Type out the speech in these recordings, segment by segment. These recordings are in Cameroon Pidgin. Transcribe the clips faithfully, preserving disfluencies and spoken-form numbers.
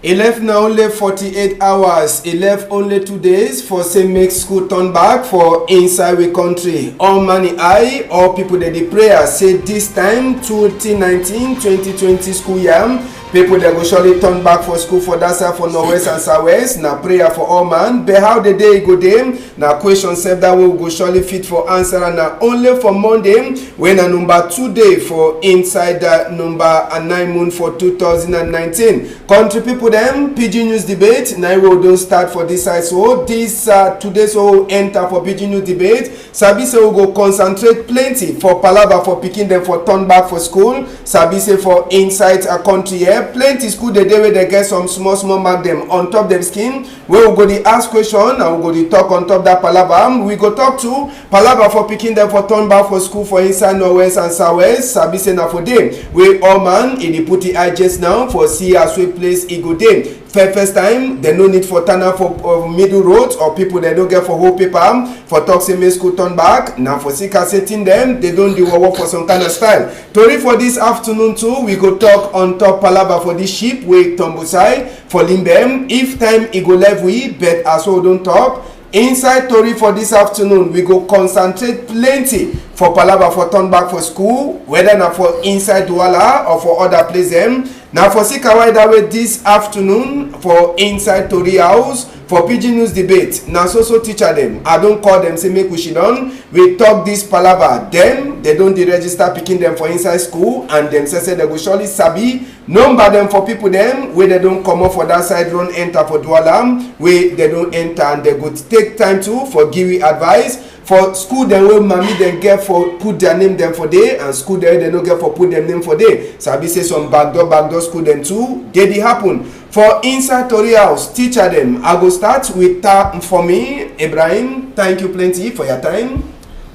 E left na only forty-eight hours, e left only two days for say make school turn back for inside we country. All man e eye, all people dey dey prayer say this time twenty nineteen twenty twenty school year, people dem go surely turn back for school for that side for northwest and southwest. Na prayer for all man, but how the day e go dey? Na question sef that wey we go surely fit for answer am na only for Monday, wey na number two day for inside that number and nine moon for two thousand and nineteen. Country people dem, Pidgin News Debate na e we don start for this side. So this uh, today so we enter for Pidgin News Debate. Sabi say we go concentrate plenty for palava for pikin dem for turn back for school. Sabi say for inside a country here, plenty school dey dey wey dey get some small small mark dem on top dem skin. Wey we go dey ask question and we go dey talk on top that palava. We go talk to palava for pikin dem for turn back for school for inside northwest and southwest. Sabi say na for dey wey all man e dey put e eye just now for see as wey place e go dey. First first time, dem no need for tana for uh, middle road or people dem no get for hold paper for talk say make school turn back. Na for see ka say thing dem dey don dey work for some kind of style. Tori for this afternoon too, we go talk on top palava for this ship wey Tombosai for Limbe. If time e go level we, but as we don talk, inside tori for this afternoon, we go concentrate plenty for palava for turn back for school, whether na for inside Douala or for other place dem. Na for see Kawaida wey this afternoon for inside tori house for Pidgin News Debate. Na so so teacher dem, I don call dem say make we sit down, we talk this palava. Dem, dem don dey register pikin dem for inside school and dem say say dem go surely sabi number dem for people dem wey dem don comot for that side run enter for Douala, wey dem don enter and dem go take time too for give we advice for school dem wey mami dem get for put their name dem for dey and school dem wey dem no get for put dem name for dey. Sabi say some backdoor backdoor school dem too dey dey happen. For inside tori house, teacher dem, I go start with Ta Mfomi Ibrahim. Thank you plenty for your time.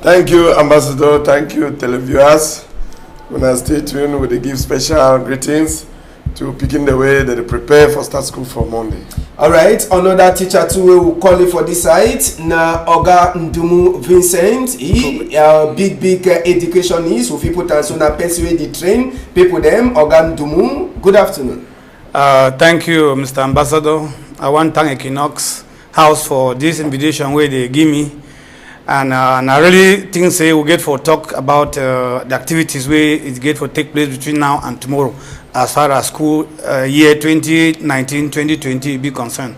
Thank you, Ambassador. Thank you, televiewers. Una stay tuned. We dey give special greetings to pikin dem wey dey dey prepare for start school for Monday. Alright, another teacher too wey we call you for this side na Oga Ndumu Vincent. He uh, big big uh, educationist. We fit put am so na person wey dey train people dem. Oga Ndumu, good afternoon. Uh, thank you, Mister Ambassador. I wan thank Equinox House for this invitation wey dey give me. And uh, and I really think say we get for talk about uh, the activities wey it get for take place between now and tomorrow as far as school uh, year twenty nineteen twenty twenty be concerned.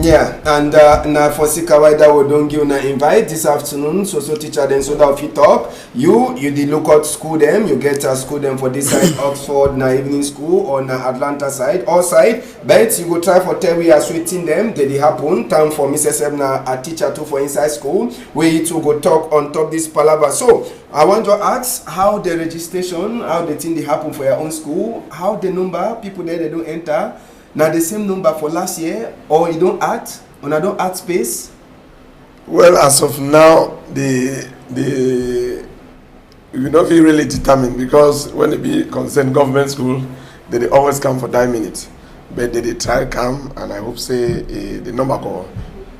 Yeah, and uh, na for see Kawaida we don give una invite this afternoon, so so teacher dem so that we fit talk. You, you dey look out school dem, you get uh, school dem for this side, Oxford, na evening school, or na Atlanta side, all side. But you go try for tell we as wetin dem dey dey happen. Time for me sef na a teacher too for inside school. Wey you too go talk on top this palava. So I wan just ask how the registration, how the thing dey happen for your own school, how the number people there they don enter. Na the same number for last year or e don add? Una don add space? Well, as of now, the the we no fit really determine because when e be concern government school, they dey always come for die minute, but they dey try come, and I hope say eh, the number go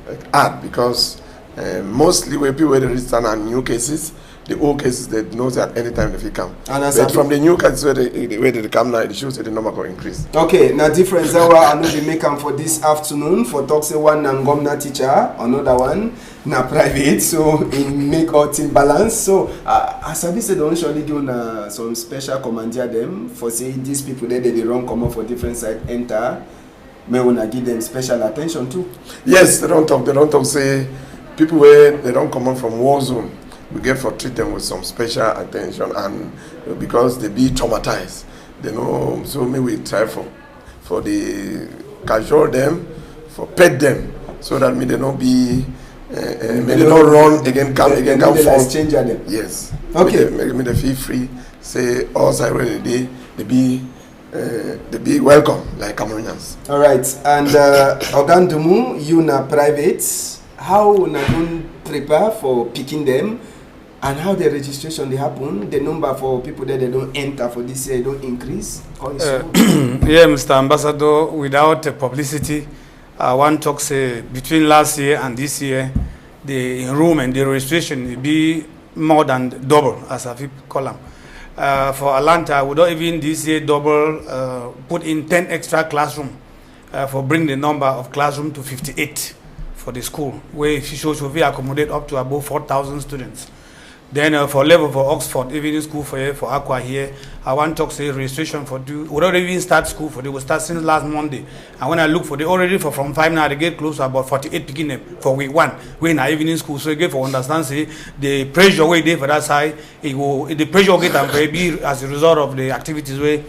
eh, add because eh, mostly wey people wey dey register na new cases. The old cases they know say at any time they fit come. And as but I from the new cases wey they, wey they come now, it shows say the number go increase. Okay, na difference that why I no dey make am for this afternoon for talk say one na ngomna teacher, another one na private, so e make all thing balance. So uh, I sabi say don surely give una some special commandeer dem for say these people there they dey run comot for different side enter. Make una give dem special attention too. Yes, they don talk. They don talk say people wey they don comot from war zone, we get for treat them with some special attention and because they be traumatized, they know. So make we try for for the cajole them, for pet them, so that me they no be. Uh, uh, me they no run again, come again, come fall. Stranger them. Yes. Okay. Me they, me, me they feel free. Say all side where they dey, they be uh, they be welcome like Cameroonians. All right, and uh, Oga Ndumu, you na private. How una don prepare for picking them, and how the registration dey happen? The number for people that they don enter for this year don increase. How is uh, yeah, Mister Ambassador, without uh, publicity, I wan talk say between last year and this year, the enrollment, the registration, e be more than double, as I fit call am. Uh, for Atlanta, we don even this year double, uh, put in ten extra classroom. uh, for bring the number of classroom to fifty-eight for the school, wey fit show show fit accommodate up to above four thousand students. Then uh, for level for Oxford Evening School for here, for Akwa here, I wan talk say registration for do, we don even start school for, dey go start since last Monday. And when I look for the already for from five now, dey get close to about forty-eight pikin dem for week one, wey na evening school. So you get for understand say the pressure wey dey for that side, e go, the pressure get am for e be as a result of the activities wey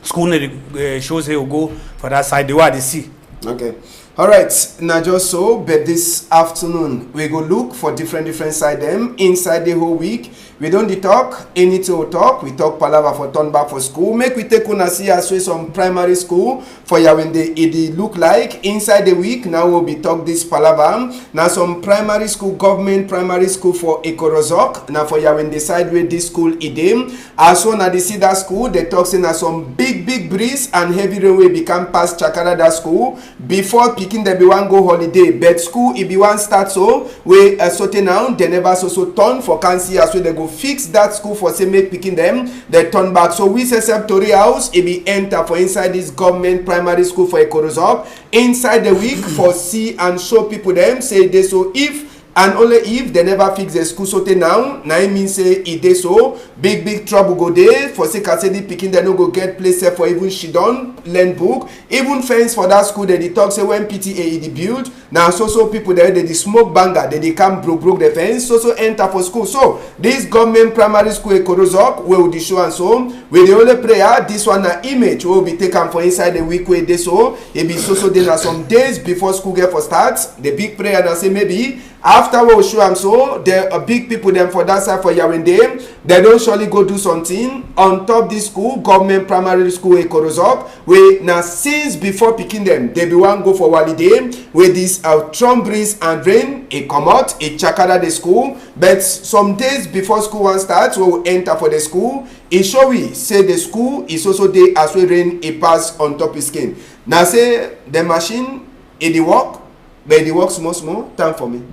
school need dey, eh, show say e go for that side, the way I dey see. Okay. Alright, na just so, but this afternoon, we go look for different, different side dem inside the whole week. We don dey talk, anything we talk, we talk palava for turn back for school. Make we take una see as wey some primary school for Yawunde, e dey look like inside the week. Now we be talk this palava. Na some primary school, government primary school for Ekorozok, na for Yawunde side wey this school e dey. As una dey see that school, dey talk say na some big, big breeze and heavy rain wey be come pass chakara that school before pikin dem be wan go holiday. But school e be wan start so, wey, uh, sotey now, dey never so so turn for can see as wey dey go fix that school for say make pikin dem dey turn back. So we sef sef Tori House, e be enter for inside this government primary school for Ekorozok inside the week for see and show people dem say dey so if and only if dey never fix the school sotey now, na im mean say e dey so big big trouble go dey for sake of say the pikin dem no go get place sef for even shidon learn book. Even fence for that school, dey dey talk say when P T A e dey build, na so so people dem dey dey smoke banga, dey dey come broke broke the fence, so so enter for school. So this government primary school Ekorozok, wey we dey show am so, we dey only prayer. This one na image wey we be take am for inside the week wey dey so. E be so so dey na some days before school get for start. The big prayer na say maybe after wey we show am so, the, uh, big people dem for that side for Yawunde, dem don surely go do something on top this school, government primary school Ekorozok, wey na since before pikin dem dey be wan go for holiday, wey this, uh, strong breeze and rain e comot, e chakara the school. But some days before school wan start, wey we enter for the school, e show we say the school e so so dey as wey rain e pass on top e skin. Na say the machine e dey work, but e dey work small small. Time for me.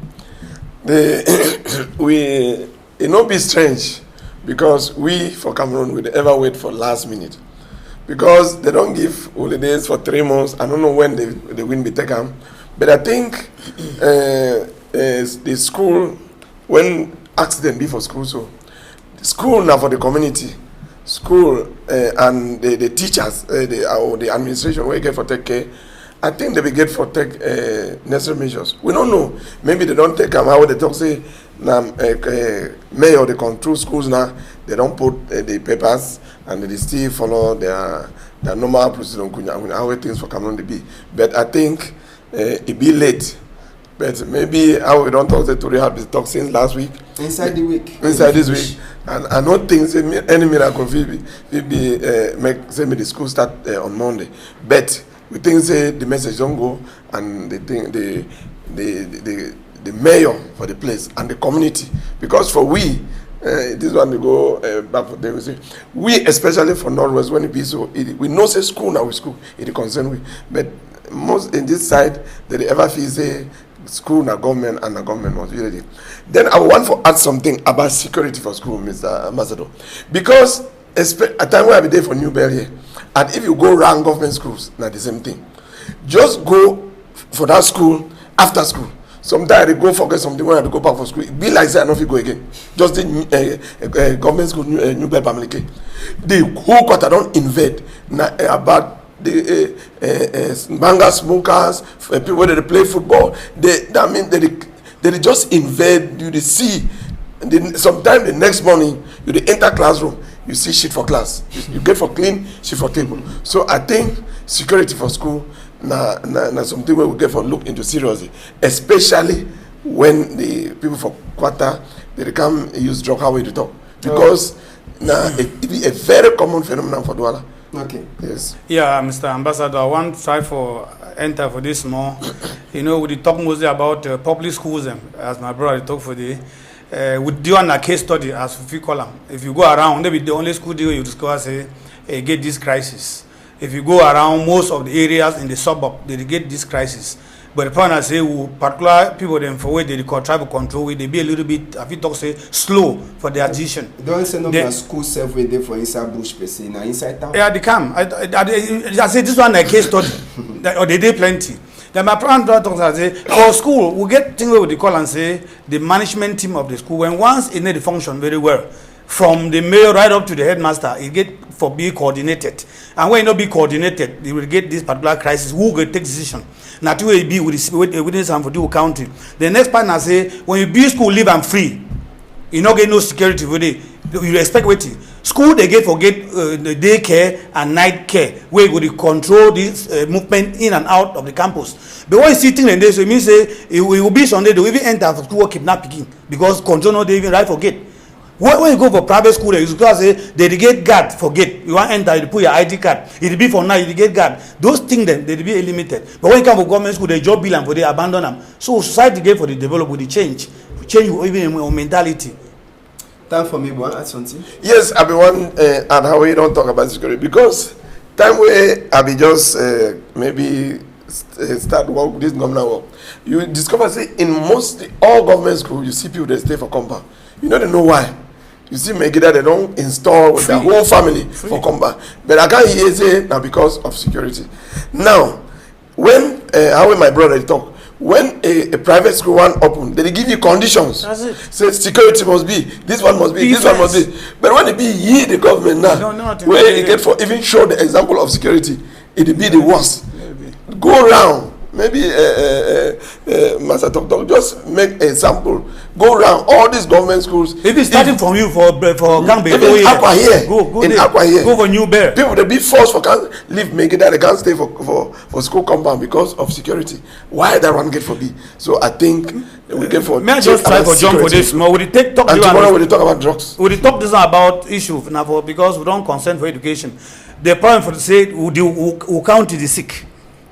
The we e no be strange, because we for Cameroon we dey ever wait for last minute, because dey don give holidays for three months. I no know when the the wind be take am, but I think, uh, uh, the school, when accident be for school, so school na for the community, school, uh, and the the teachers, uh, the, uh, the administration wey get for take care. I think dey be get for take, uh, necessary measures. We no know. Maybe dey don take am how dey talk say na, uh, uh, mayor dey control schools now. Dey don put, uh, the papers and dey still follow their their normal procedure, how things for Cameroon dey be. But I think, uh, e be late. But maybe how we don talk, say Tori have been talk since last week. Inside the week. Inside this week. And I no think say mi- any miracle fit be, fit be, uh, make say me the school start, uh, on Monday. But we think say the message don go, and the thing, the the the, the, the mayor for the place and the community, because for we, uh, this one dey go, uh, back for there, we say we, especially for Northwest, when e be so, e, we know say school na we school, e dey concern we. But most in this side, dey dey ever feel say school na government and na government must be ready. Then I want for add something about security for school, Mister Ambassador, because espe- a time wey I be dey for New Bell here, and if you go round government schools, na the same thing. Just go for that school after school. Sometimes I dey go forget something when I dey go back for school. E be like say I no fit go again. Just the, uh, uh, government school, New, uh, New Bell Bamileke. The whole quarter don invade. Na, uh, about the, uh, uh, uh, banga smokers, uh, people wey dey play football. They, that mean they dey, they dey just invade. You dey see. The, sometimes the next morning you dey enter classroom, you see shit for class. You, you get for clean shit for table. So I think security for school na na, na something wey we get for look into seriously, especially when the people for quarter dey dey come use drug, how we dey talk, because na e e be a very common phenomenon for Douala. Okay. Yes. Yeah, Mister Ambassador, I wan try for enter for this small. You know, we dey talk mostly about, uh, public schools dem, as my brother dey talk for the, uh, with the one na case study, as we fit call am. If you go around, no be the only school dey wey you discover say e get this crisis. If you go around most of the areas in the suburb, dey dey get this crisis. But the point I say, we particular people dem for where they dey con-, try to control, we dey be a little bit, I fit talk say, slow for their decision. Don say no They- na school sef wey dey for inside bush per se, na inside town. Yeah, they come. I, I, I, I say this one na case study. That, or they dey plenty. Then my plan don talk say for school, we get thing wey we dey call and say the management team of the school. When once e no dey function very well, from the mayor right up to the headmaster, e get for be coordinated. And when e no be coordinated, you will get this particular crisis. Who go take decision? Na two way e be with the, with, within some for the county. The next part na say when you build school, leave am free. You no get no security for there. You expect wetin? School dey get for get uh, the daycare and night care wey go dey control this uh, movement in and out of the campus. But when you see thing like this, e mean say e will, e will be Sunday, they will even enter for school go kidnap pikin because control no dey even right for gate. When, when you go for private school, you go say they dey get guard for gate. You wan enter, you put your I D card. It be for now, you dey get guard. Those things dem, they dey be limited. But when you come for government school, they just build am for there, abandon am. So society get for the develop with the change, change even in mentality. Time for me, but I add something. Yes, I be one uh, and how we don't talk about security because time where I be just uh, maybe st- uh, start work this government work. You discover say in most all government school you see people they stay for compound. You know they know why. You see Megida they don't install with their whole family for compound. But I can't hear say now because of security. Now when uh, how my brother dey talk when a, a private school wan open they dey give you conditions. That's it. Say security must be this one must be Be this one must first. Be but when e be ye the government now No, no, nothing. Wey e get for even show the example of security e dey be the worst. Go round maybe uh, uh, uh, uh, master talk talk just make example go round all these government schools. Even starting from you for for Gambe, Even oh, yeah. Akwa here, Go go in there. Akwa here, Go for New Bear. People dey be forced for can leave Megida they can't stay for for for school compound because of security. Why that one get for be? So I think we get for May I just try for jump for this small? We dey take talk And this one. Tomorrow we dey talk about drugs. We dey talk this one about issue now for because we don concern for education. The problem for say we dey we, we count the sick.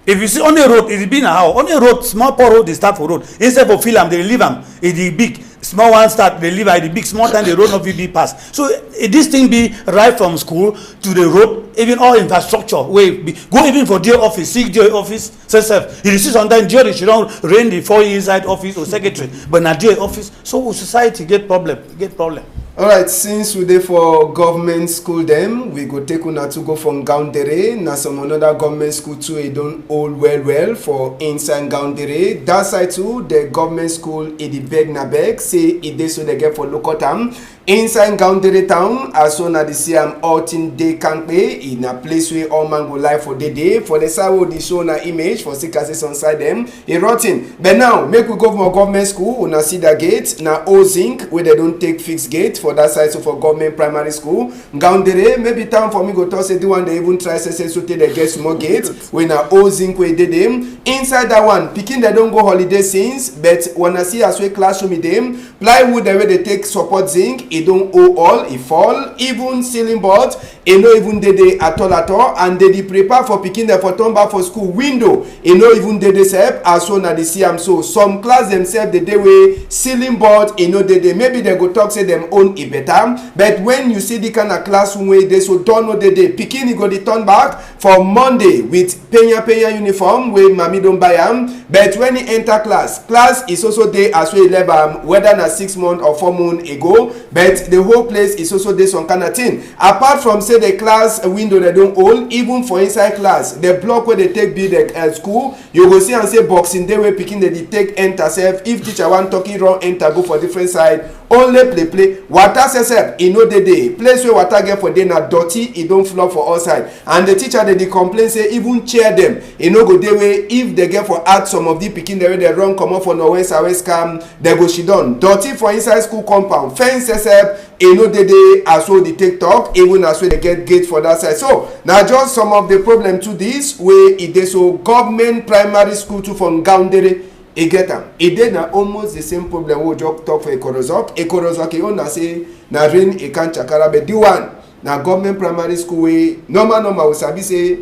If you see only road, it be na how only road small poor road dey start for road. Instead for fill am, they leave am. It dey big. Small one start, they leave am. It dey big. Small time the road no fit be pass. So eh, this thing be right from school to the road, even all infrastructure wey be go even for D O office, see D O office. Say sef, you dey see sometimes D O she don rain the fall inside office or secretary, but na D O office. So we society get problem, get problem. Alright, since we dey for government school dem, we go take una to go for Ngaoundere. Na some another government school too, e don old well well for inside Ngaoundere. That side too, the government school e dey beg na beg, say e dey so they get for look at am. Inside Ngaoundere town, as so na the see am all thing dey kampe, e na place wey all man go lie for dey dey. For the side wey dey show na image for see can see some side dem. E rotten. But now, make we go for government school. Una see that gate. Na old zinc wey they don take fix gate for that side. So for government primary school, Ngaoundere, maybe town for me go talk say the one they even try say say so tey they get small gate. Wey na old zinc wey dey there. Inside that one, pikin they don go holiday since, but wanna see as wey classroom e dey. Plywood dem wey dey take support zinc, e don old all, e fall. Even ceiling board, e no even dey dey at all at all, and dey dey prepare for pikin dem for turn back for school. Window, e no even dey dey sef, as so na dey see am so. Some class dem sef dey dey wey ceiling board e no dey dey. Maybe dem go talk say dem own e better, but when you see the kind of classroom wey dey so, door no dey dey. Pikin e go dey turn back for Monday with penya penya uniform wey mami don buy am, but when e enter class, class e so so dey as wey e leave am, whether na six months or four months ago, but the whole place e so so dey some kind of thing. Apart from say the class window dem don old, even for inside class, the block wey dey take build the uh, school, you go see am say boxing dey wey pikin dem dey take enter sef. If teacher wan talk, e run enter go for different side. Only play play. Water sef sef, e no dey dey. Place wey water get for dey na dirty, e don flop for all side. And the teacher dey dey complain say even chair dem, e no go dey wey if they get for add some of the pikin dem wey dem run comot for Norway Sawe scam, dem go sit down. Dirty for inside school compound. Fence sef sef, e no dey dey as wey dey take talk, even as wey dey get gate for that side. So na just some of the problem to this wey e dey so. Government primary school too for Ngaoundere, e get am. E dey na almost the same problem wey we just talk for Ekorozok. Ekorozok e own na say na rain e can chakara, but the one na government primary school wey normal normal we sabi say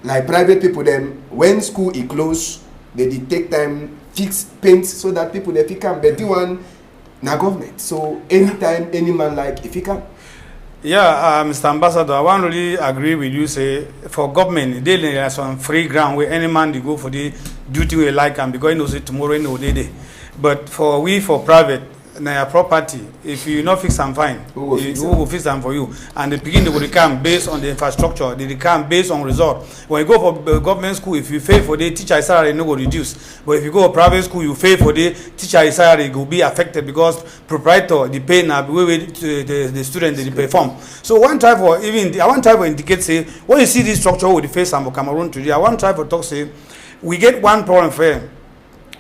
like private people dem, when school e close, they dey take time fix paint so that people dey fit come, but the one na government, so anytime any man like e fit come. Yeah, uh, Mister Ambassador, I wan really agree with you say for government, e dey like some free ground where any man dey go for the do thing wey you like am, because you know say tomorrow you no dey there. But for we, for private, na your property. If you no fix am, fine. Who go fix am? Who go fix am for you? And the pikin dey go dey come based on the infrastructure. Dey dey come based on result. When you go for, uh, government school, if you fail for the teacher salary no go reduce. But if you go for private school, you fail for the teacher salary go be affected because proprietor dey pay na the way wey the, the, the student dey perform. So I wan try for even, I wan try for indicate say when you see this structure wey we dey face am for Cameroon today, I wan try for talk say we get one problem for here.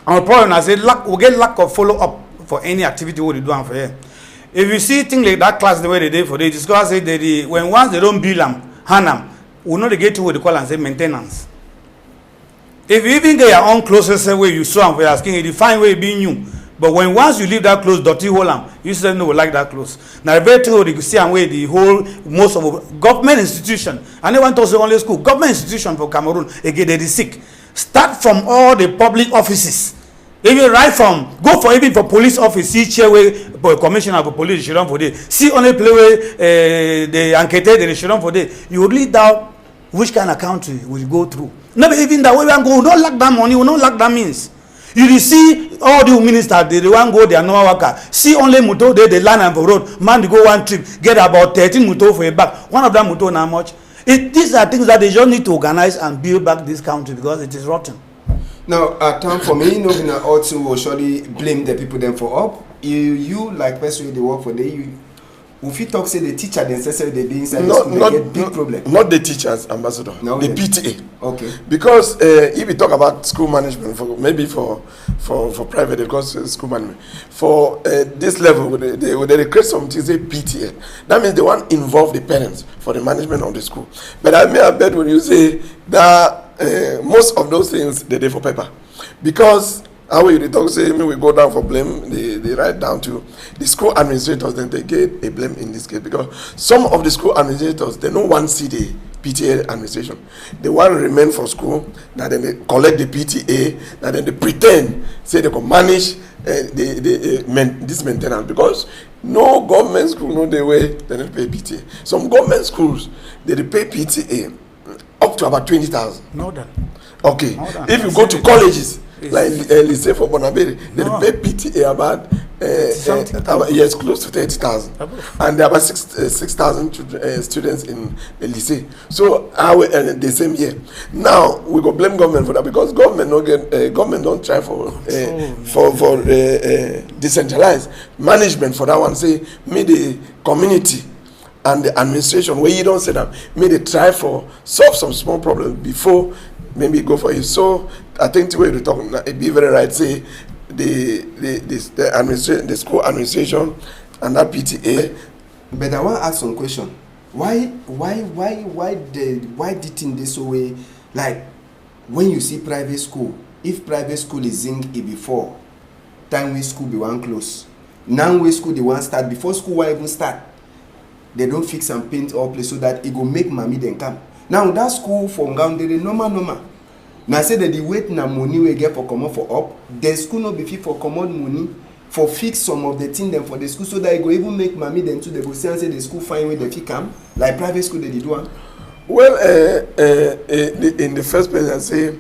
Our problem na say lack, we get lack of follow up for any activity wey we dey do am for here. If you see thing like that class wey dey dey for there, you discover say they dey, when once they don build am, hand am, we no dey get thing wey dey call am say maintenance. If you even get your own clothes sef wey you sew am for your skin, you dey find wey e be new. But when once you leave that clothes, dirty hold am, you sef no go like that clothes. Na the very thing wey you see am wey dey hold most of government institution. I no wan talk say only school, government institution for Cameroon, again, they dey sick. Start from all the public offices. Even right from, go for, even for police office, see chair wey, for commissioner for police, she don for there. See only play wey, eh, the enquête, they she don for there. You really doubt which kind of country we go through. No be even that way we wan go, we no lack that money, we no lack that means. You dey see all the ministers, they, they wan go their normal waka. See only motor, they, they land am for road. Man, they go one trip, get about thirteen motor for a back. One of that motor na much. It, these are things that they just need to organize and build back this country because it is rotten. Now, at time for me, no be na all thing we go surely blame the people dem for up. You, you like person wey dey work for there, you, we fit talk say the teacher dem sef, sef dey be inside the school, dey get big problem. Not the teachers, ambassador. The P T A. Okay. Because, uh, if you talk about school management for, maybe for, for, for private, because, uh, school management for, uh, this level, they, they, they create something say P T A. That means they wan involve the parents for the management of the school. But I mean, I bet when you say that, uh, most of those things they dey for paper, because how you dey talk say make we go down for blame, they, they write down to the school administrators, then they get a blame in this case, because some of the school administrators, they no wan see the P T A administration. They wan remain for school, na then they collect the P T A, na then they pretend say they go manage, uh, the, the, uh, main-, this maintenance, because no government school no dey wey they no pay P T A. Some government schools, they dey pay P T A up to about twenty thousand. More than. Okay. More than. If you go to colleges, like, uh, lycée for Bonaberi, they dey pay P T A about, uh, uh, about, yes, close to thirty thousand. Above. And there are about six, uh, six thousand children, uh, students in the lycée. So, how, uh, the same year. Now, we go blame government for that because government no get, uh, government don try for, uh, for, for, uh, uh, decentralized management for that one. Say, make the community and the administration wey you don set up, make they try for solve some small problem before maybe go for it. So I think the way you talk, na, it be very right. Say the, the, the, the administration, the school administration, and that P T A. But I wan ask some question. Why, why, why, why the, why the thing dey so way? Like, when you see private school, if private school is zinc, e be four. Time wey school be wan close. Now wey school dey wan start, before school wan even start, they don fix and paint all place so that e go make mami dem come. Now that school for Ngaoundere, normal, normal. Na say they dey wait na money wey get for comot for up. The school no be fit for comot money for fix some of the thing dem for the school so that e go even make mami dem too, they go see am say the school fine wey they fit come, like private school they dey do am. Well, uh, uh, uh, the, in the first place, I say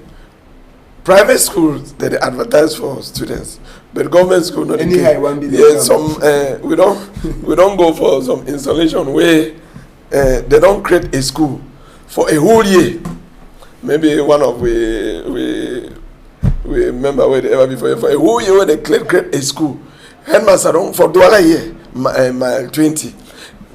private schools, they dey advertise for students, but government school no dey. Anyhow you wan be, yeah, some, uh, we don, we don go for some installation wey, uh, they don create a school for a whole year. Maybe one of we, we, we member wey dey ever be for, for a whole year wey they create, create a school. Headmaster don for Douala here, mi-, uh, mile twenty.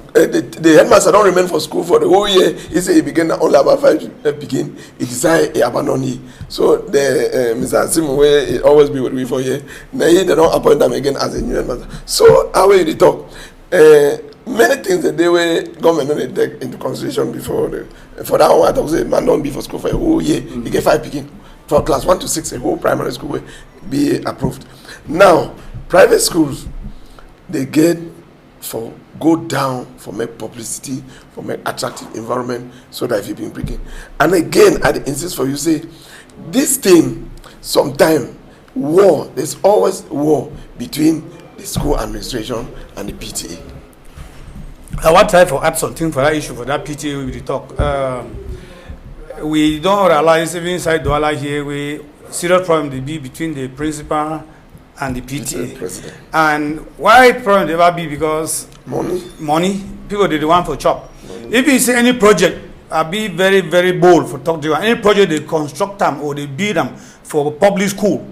Uh, the, the headmaster don remain for school for the whole year. He say he begin na only about five, uh, pikin. He decide he abandon he. So the, uh, Mister Asimu, wey he always be with we for here, na he they don appoint am again as a new headmaster. So how wey you dey talk? Uh, many things dey wey government no dey take into consideration before. The, for that one, I talk say man don be for school for a whole year. He get five pikin for class one to six, a whole primary school wey be approved. Now, private schools, they get for go down, for make publicity, for make attractive environment, so that if you bring pikin. And again, I dey insist for you say, this thing, sometime, war, there's always war between the school administration and the P T A. I wan try for add something for that issue, for that P T A wey we dey talk. Um, we don realize even inside Douala here, we Serious problem dey be between the principal and the P T A. P T A president. And why problem dey ever be? Because money, money, people dey dey want for chop. If you see any project, I be very, very bold for talk to you. Any project they construct am or they build am for public school,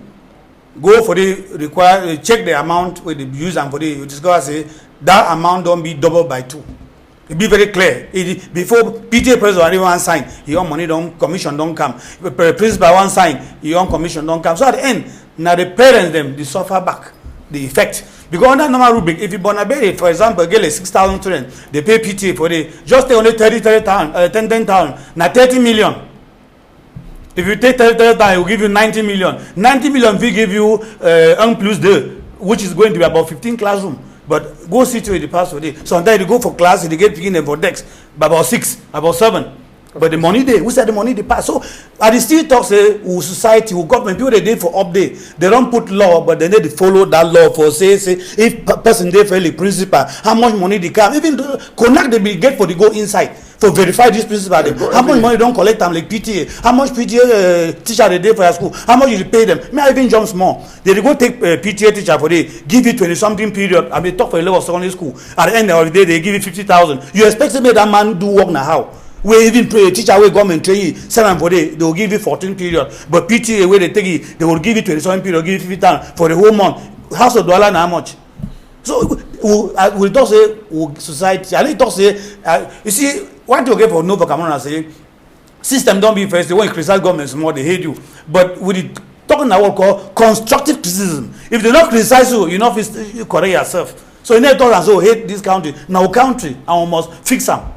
go for the require, uh, check the amount wey they use am for the, you discover say that amount don be double by two. E be very clear. E, before P T A president even wan sign, e own money don, commission don come. Pre-, principal wan sign, e own commission don come. So at the end, na the parents dem dey suffer back the effect. Because under normal rubric, if you Bonaberi, for example, get like six thousand students, they pay P T A for the, just take only thirty, thirty thousand, uh, ten, ten thousand, na thirty million. If you take thirty, thirty thousand, it will give you ninety million. Ninety million fit give you, uh, un plus deux, which is going to be about fifteen classroom. But go see to the past today. Sometimes you go for class, you get pikin dem for desk, about six, about seven. But the money dey, who said the money dey pass? So I dey still talk say, we society, we government, people dey dey for update. They don put law, but they need to follow that law for say, say if pe-, person dey fairly principal, how much money dey come? Even though Konak dey be get for the go inside for verify this principal dem. How much money don collect am like P T A? How much P T A, uh, teacher dey dey for your school? How much you dey pay them? Me, I even jump small. They dey go take, uh, P T A teacher for dey give you twenty something period. I dey talk for a level of secondary school. At the end of the day, they give you fifty thousand. You expect say make that man do work na how? Wey even pay teacher wey government train you, send am for dey, they will give you fourteen period. But P T A wey they take you, they will give you twenty something period, give you fifty thousand for the whole month. House of Douala na how much? So we, we, I, we talk say we society. I dey talk say, uh, you see, one thing you get for know for Cameroon na say system don be first. When you criticize government small, they hate you. But with the talking na what call constructive criticism. If they not criticize you, you no fit, you correct yourself. So you never talk and say, "Oh, hate this country." Now country, and we must fix am.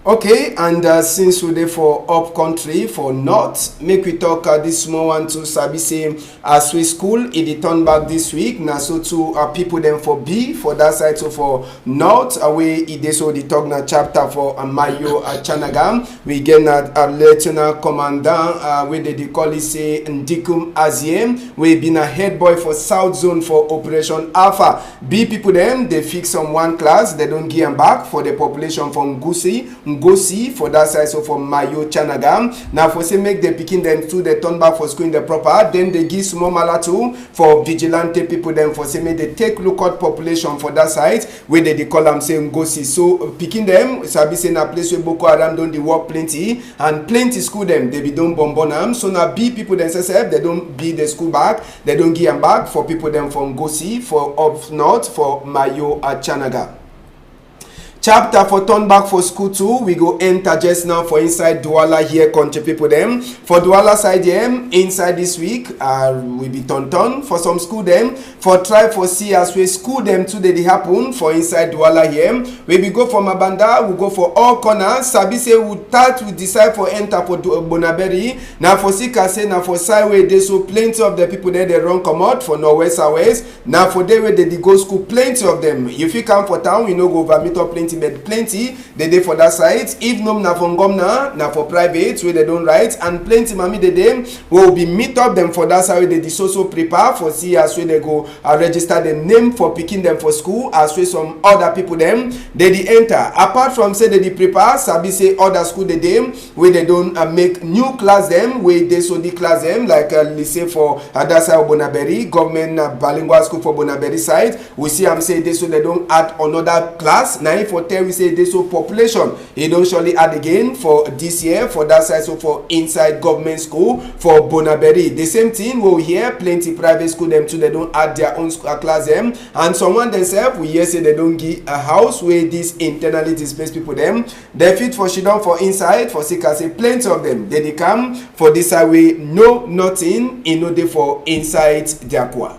Okay, and, uh, since we dey for up country for north, make we talk, uh, this small one too. Sabi say as we school, e dey turn back this week. Na so too, uh, people dem for be for that side. So for north, uh, wey e dey so the talk na chapter for, uh, Mayo, uh, Chanaga. We get na, uh, lieutenant commandant, uh, wey they dey call it say Ndikum Azie, wey be na head boy for South Zone for Operation Alpha. Big people dem, they fix some one class, they don give am back for the population for Ngusi, Ngosi for that side, so for Mayo Chanaga. Na for say make the pikin dem too, they turn back for school in the proper. Then they give small mala too for vigilante people dem for say make they take look out population for that side, wey they dey call am say Ngosi. So pikin dem sabi say na place wey Boko Haram don dey work plenty, and plenty school dem they be don burn burn am. So na big people dem sef, they don build the school back. They don give am back for people dem for Ngosi for up north for Mayo Achanaga. Chapter for turn back for school too. We go enter just now for inside Douala here, country people dem. For Douala side here, inside this week, uh, we be turn turn for some school dem for try for see as wey school dem too dey dey happen for inside Douala here. We be go for Mabanda, we go for all corners. Sabi say we start, we decide for enter for Du-, Bonaberi. Na for see ka say na for side wey dey so plenty of the people dem dey run comot for northwest, southwest. Na for there wey dey dey go school, plenty of them. You fit come for town, you no go over meet up plenty, but plenty dey dey for that side. If no na for ngomna, na for private wey they don write, and plenty mami dey dey wey will be meet up them for that side wey dey dey so so prepare for see as wey they go, uh, register them name for pikin them for school, as wey some other people them dey dey enter. Apart from say they dey prepare, sabi say other school dey dey wey they don, uh, make new class them, wey dey so the class them like, uh, lycée for, uh, that side of Bonaberi, government, uh, bilingual school for Bonaberi side. We see am say dey so they don add another class. Na if for tell we say dey so population e don surely add again for this year for that side. So for inside government school for Bonaberi, the same thing wey we hear plenty private school them too, they don add their own school, uh, class them, and someone themselves we hear say they don give a house wey this internally displaced people them they fit for shidon for inside for see ka say plenty of them they dey come for this side wey no nothing e no dey for inside their kwa.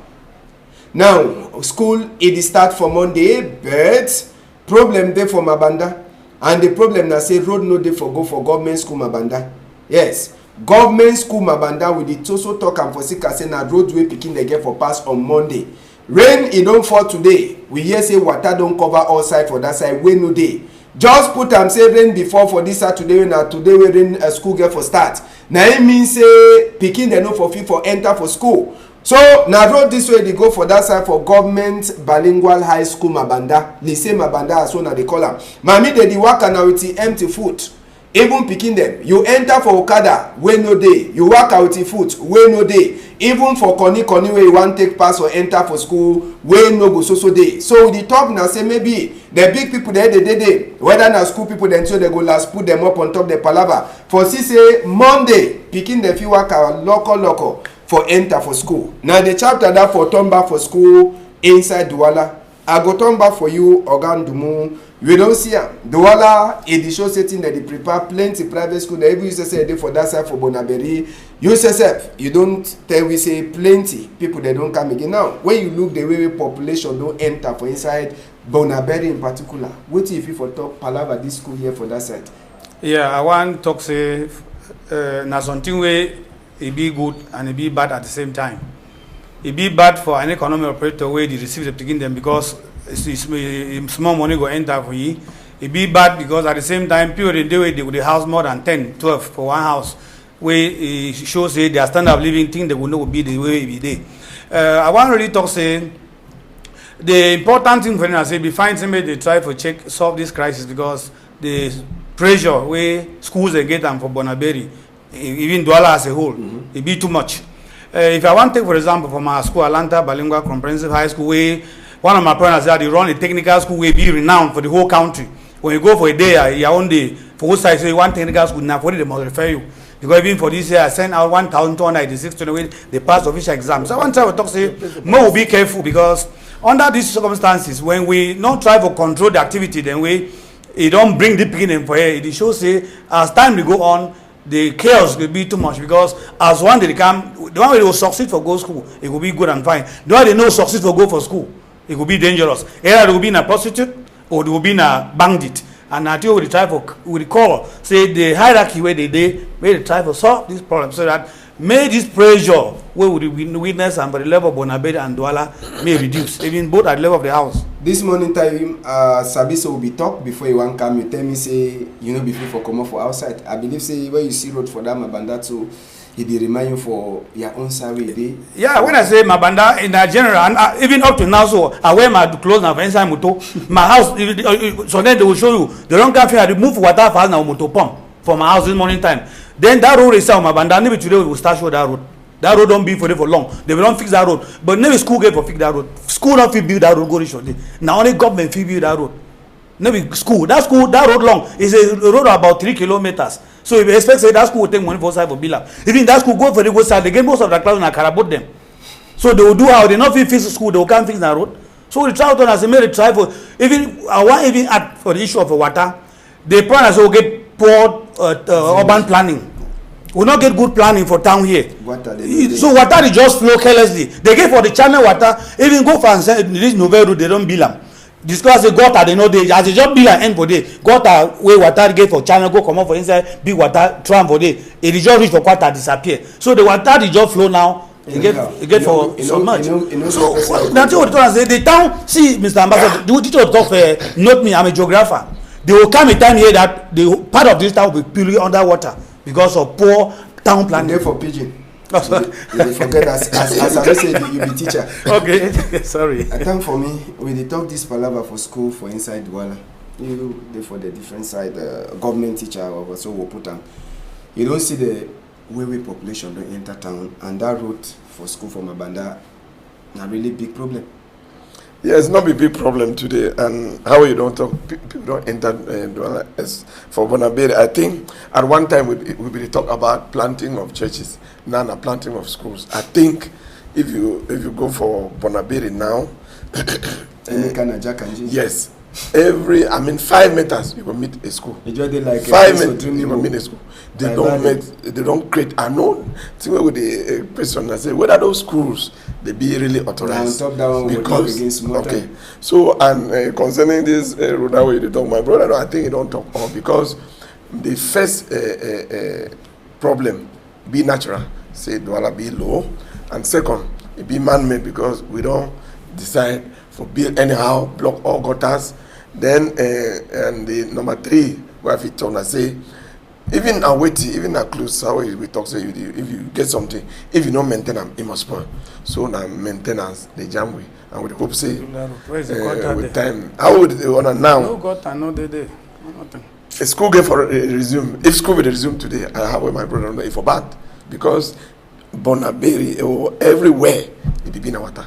Now school e dey start for Monday, but problem dey for Mabanda, and the problem na say road no dey for go for government school Mabanda. Yes, government school Mabanda, we dey so so talk am for see ka say na road wey pikin dey get for pass on Monday. Rain e don fall today. We hear say water don cover all side for that side wey no dey. Just put am say rain be fall for this Saturday wey na today wey rain, uh, school get for start. Na im mean say pikin dem no for fit for enter for school. So na road this way dey go for that side for government bilingual high school Mabanda, lycée Mabanda as una dey call am. Mami dey dey waka na with the empty foot. Even pikin dem, you enter for okada wey no dey, you waka with your foot wey no dey, even for koni koni wey you wan take pass or enter for school wey no go so so dey. So we dey talk na say maybe the big people dem dey dey dey, whether na school people dem, so dem go last put dem up on top the palava for see say Monday pikin dem fit waka loko loko for enter for school. Na the chapter that for turn back for school inside Douala. I go turn back for you, Oga Ndumu. We don see am. Douala, e dey show say thing dem dey prepare plenty private school. Dem even U S S dey for that side for Bonaberi. U S S, you don tell we say plenty people dem don come again. Now, when you look the way wey population don enter for inside Bonaberi in particular, wetin you fit for talk palava this school here for that side? Yeah, I wan talk say, uh, na something wey e be good and e be bad at the same time. E be bad for an economic operator wey dey receive the pikin dem because it's, it's, eh, small money go enter for yi. E be bad because at the same time, people dey dey wey dey go dey house more than ten, twelve for one house, wey e show say their standard of living thing dey go no go be the way e be dey. Uh, I wan really talk say the important thing for na say be fine say make dey try for check solve this crisis because the pressure wey schools dey get am for Bonaberi, e- even Douala as a whole, e be too much. Uh, if I wan take for example for my school, Alanta Bilingual Comprehensive High School, wey one of my parents say I dey run a technical school wey be renowned for the whole country. When you go for a day, uh, your own day for which side say you want technical school, na for there they must refer you. Because even for this year, I send out one thousand two hundred eighty-six students wey dey pass official exam. So I wan try to talk say make we be careful because under these circumstances, when we no try for control the activity, then we e don bring the pikin dem for here. E dey show say as time dey go on, the chaos go be too much because as one dey come, the one wey dey go succeed for go school, e go be good and fine. The one dey no succeed for go for school, e go be dangerous. Either dey go be na prostitute or dey go be na bandit. And na thing we dey try for, we dey call say the hierarchy wey dey dey, make dey try for solve this problem so that make this pressure wey we dey win- witness am for the level of Bonaberi and Douala may reduce, even both at the level of the house. This morning time, uh, sabi so we be talk before you wan come. You tell me say you no be fit for comot for outside. I believe say when you see road for that Mabanda too, e dey remind you for your own side wey e dey. Yeah, when I say Mabanda in that general, and uh, even up to now, so I wear my clothes now for inside motor. My house, if- if- if- so then they will show you. They don't come here. They move water for house now motor pump for my house this morning time. Then that road is on Mabanda. Maybe today we will start show that road. That road don be for there for long. They will don fix that road. But maybe school get for fix that road. School don fit build that road go reach for there. Na only government fit build that road. No be school. That school, that road long. Is a road about three kilometers. So if you expect say that school will take money for side for build am. Even that school go for the go side, they get most of the class na karabot them. So they will do how? They no fit fix school, they will come fix that road. So we try to say make they try for even I wan even add for the issue of water. The plan as we get poor uh, uh, urban planning. We no get good planning for town here. Water dey no dey. So water dey just flow carelessly. They get for the channel water, even go for and say this Nouvelle Route, they don build am. Discover say gutter dey no dey. As they just build am end for there, gutter wey water get for channel go comot for inside big water tram for there. E dey just reach for quarter disappear. So the water dey just flow now. E get Anyhow. e get E no- for e no- some much. e no- e no So suppose to na thing we talk say the town. See, Mister Ambassador, the thing we talk for note me. I'm a geographer. They will come a time here that the part of this town will be purely underwater because of poor town I planning. dey for pidgin. Oh, sorry. You dey- you dey forget as as as I know say you be- you be teacher. Okay, sorry. I thank for me. We dey talk this palava for school for inside Douala. You dey for the different side, uh, government teacher or so we put am. You don see the way wey population don enter town and that road for school for Mabanda na really big problem. Yes, no be big problem today. And how you don talk, pe- people don enter uh, Douala as for Bonaberi. I think at one time we be- we be dey talk about planting of churches. Now na planting of schools. I think if you if you go for Bonaberi now, Any kind of Jack and Jill. Yes, every I mean five meters you go meet a school. E just dey like a five place for meters two you go neighbor. Meet a school. They Like don't that. Make they don't create. I know. See where with the uh, question I say whether those schools they be really authorized. Now, on top that one, we talk because again small okay. Time. So and uh, concerning this uh, road that way they talk, my brother, I think he don't talk all because the first uh, uh, uh, problem be natural, say Douala be low, and second, e be man-made because we don decide for build anyhow, block all gutters. Then uh, and the number three, wey I fit talk na say even na wetin, even na clothes, how we we talk say you dey, if you get something, if you no maintain am, e must spoil. So na maintenance dey jam we, and we dey hope say Where is the uh, gutter with there? Time, how we dey on am now? No gutter, no dey there. No nothing. If school get for re-, resume, if school will resume today, I have with my brother, no, if for bad, because Bonaberi or everywhere it be na water.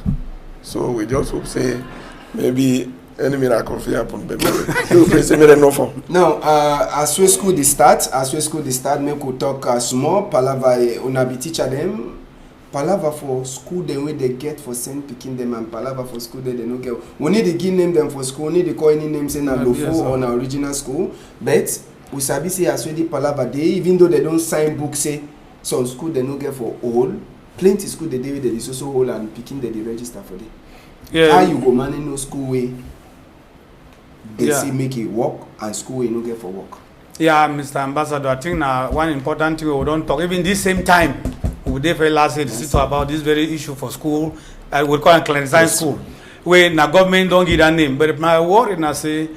So we just hope say maybe any miracle fit happen, but we pray say make dem no fall. Now, uh, as wey school dey start, as wey school dey start, make we talk, uh, small palava. Eh, una be teacher dem. Palava for school dem wey dey get for send pikin dem and palava for school dem dey no get. We need to give name dem for school. We need to call any name say na Lofo or na original school. But we sabi say as wey the palava dey, even though dem don sign book say some school dem no get for hold, plenty school dey dey wey dem dey so so hold and pikin dem dey register for there. Yeah. How you go manage no school wey dey say make e work and school wey no get for work? Yeah, Mister Ambassador, I think na one important thing we don talk. Even this same time, we dey very last year, sit about this very issue for school. I will call am clandestine school. Wey na government don give that name, but my worry na say